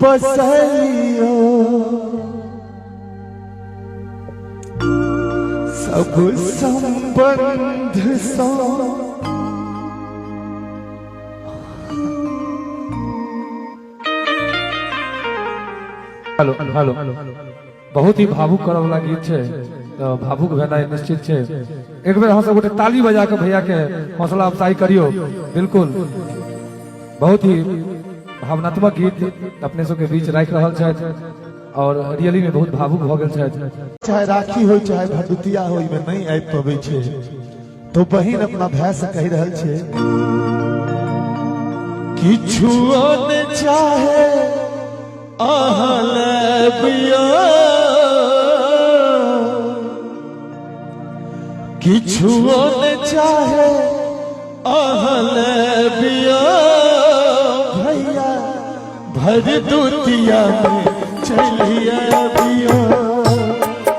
बसलियो सब संबंध सँ। हेलो हेलो, बहुत ही भावुक करऽ वाला गीत छै, तऽ भावुक भेनाइ निश्चित छै। एक बेर अहाँ सब गोटे ताली बजा के भैया के हौसला अफजाई करियो। बिल्कुल बहुत ही भावनात्मक गीत अपने सबके बीच राखि रहल छथि और रियली में बहुत भावुक भऽ गेल छथि। चाहे राखी हो चाहे भदुतिया हो, में नहीं आबि पबै छै, तो बहिन अपना भाय से कहि रहल छै, किछु ने चाहे अहाँ लेबियो, किछु ने चाहे अहाँ लेबियो भैया, भर दुतिया में चलिए अबियो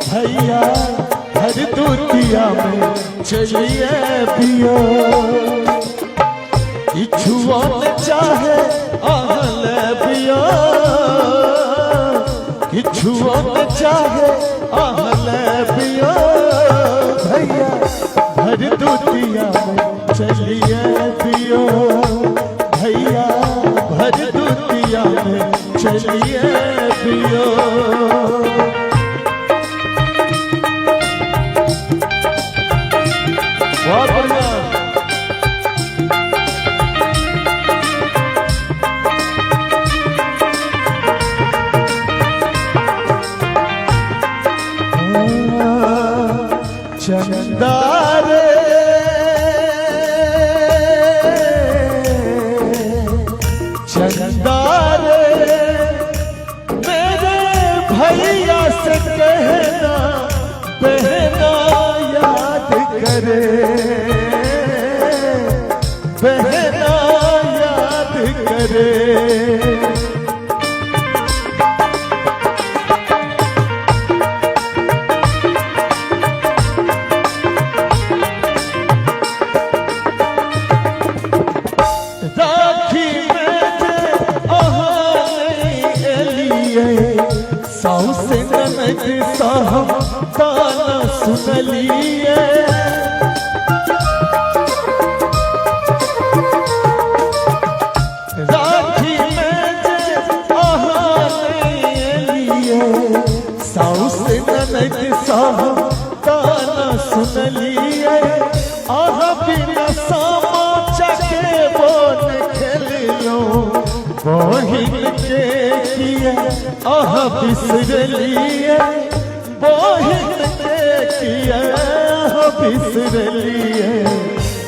भैया, भर दुतिया में चलिए अबियो। किछु ने चाहे अहाँ लेबियो, किछु ने चाहे अहाँ लेबियो भैया, भर दुतिया में चलिए पियो भैया, भर दुतिया में चलिए पियो। बहुत बढ़िया। चंदा रे चंदा रे, मेरे भैया से कहना बहना याद करे, बहना याद करे। राखी में जे अहाँ नहीं एलियै, साउस ननद सँ हम ताना सुनलियै। राखी में जे अहाँ नहीं एलियै, साउस ननद सँ हम ताना सुनलियै। अहाँ बिना सामा चकेबो ने खेललहुँ, बहिन के किया अहाँ बिसरलियै, बहिन के किया अहाँ बिसरलियै।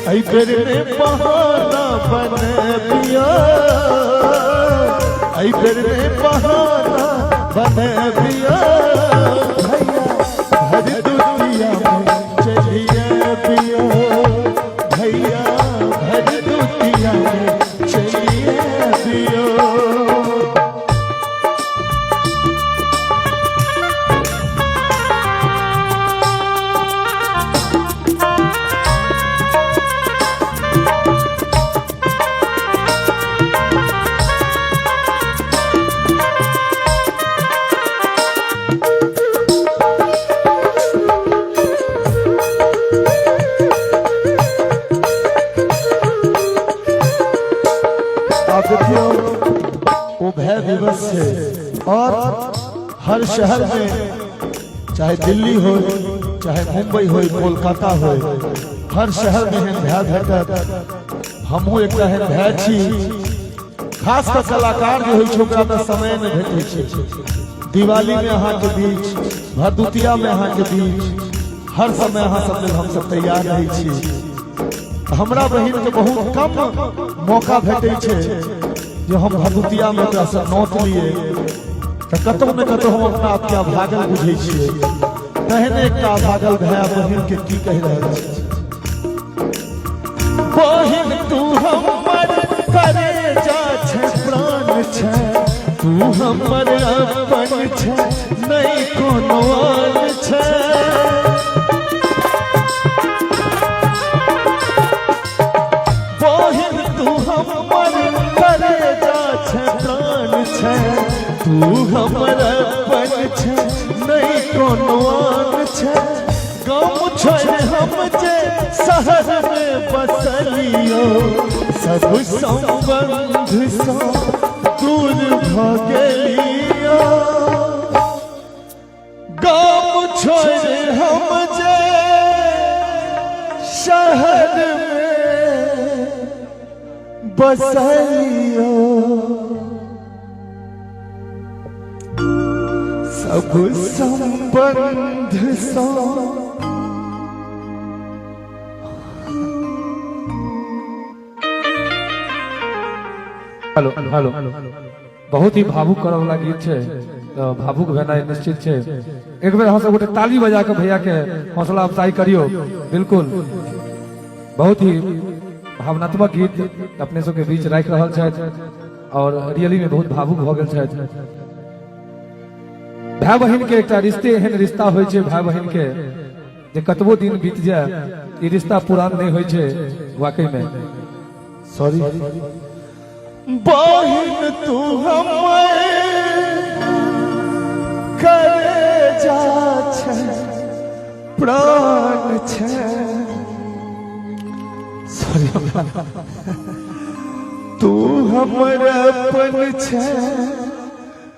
एहि बेर ने बहाना बनबियौ, एहि बेर ने बहाना बनबियौ भैया, भर दुतिया में चलिए पियो भैया, भर दुतिया में चलिए पियो। आप देखियो वो भय दिवस है और हर शहर में, चाहे दिल्ली हो चाहे मुंबई हो कोलकाता हो, हर शहर में एहन भय भेटत। हमहूँ एकटा एहन भय छी। खास कऽ कलाकार जे होइ छै ओकरा तऽ समय नहि भेटै छै। दिवाली में अहाँके बीच, भरदुतिया में अहाँके बीच, हर समय अहाँ सब लेल हमसब तैयार रहै छी। हमरा बहिन के बहुत कम मौका भेटै छै जे हम भरदुतिया में ओकरा से नोत लिए, तऽ कतहु ने कतहु हम अपना आपके अभागल बुझै छियै। तहने एकटा अभागल भाय बहिन के की कहि रहल छै। बहिन तू हमर करेजा छै, प्राण छै, तू हमर अपन छै, नहि कोनो आन छै। बहिन तू हमर करेजा छै, प्राण छै, तू हमर अपन छै, नहीं कोनो आन छै। गाम छोड़ हम जे शहर में बसलियो, सब संबंध सँ दूर भ गेलियो। गाम छोड़ हम जे शहर में बसलियो, सब संबंध सँ। हेलो हेलो, बहुत ही भावुक करऽ वाला गीत छै, तऽ भावुक भेनाइ निश्चित छै। एक बेर अहाँ सब गोटे ताली बजा के भैया के हौसला अफजाई करियो। बिल्कुल बहुत ही भावनात्मक गीत अपने सबके बीच राखि रहल छथि और रियली में बहुत भावुक भऽ गेल छथि। भाय बहिन के एकटा रिश्ते एहन रिश्ता होइ छै भाय बहिन के जे कतबो दिन बीत जाए, ई रिश्ता पुरान नहि होइ छै वाकई में। सॉरी। बहिन तू हमर कलेजा छै, प्राण छै। सॉरी। तू हमर अपन छै,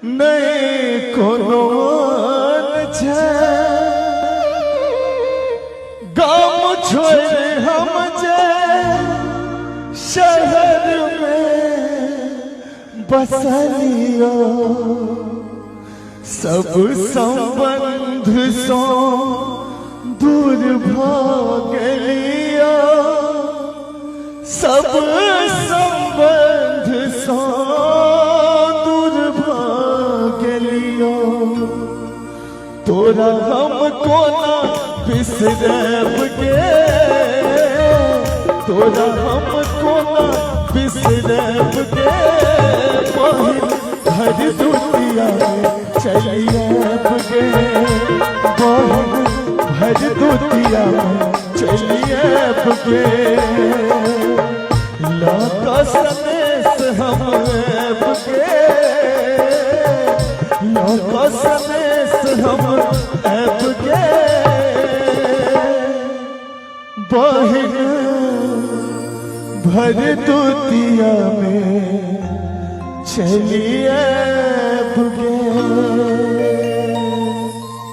नहीं कोनो आन छै। गाम छोड़ हम जे शहर में बसलियो, सब संबंध सँ दूर भ गेलियो। सब संबंध सँ दूर भ गेलियो। तोरा हम कोना बिसरब गे, तोरा हम कोना बिसरब गे बहिन, भर दुतिया में चलिएब गे बहिन, भर दुतिया में चलिएब गे। लऽ सनेस हम ऐब गे, लऽ सनेस हम ऐब गे बहिन, भर दुतिया में चलिए गे।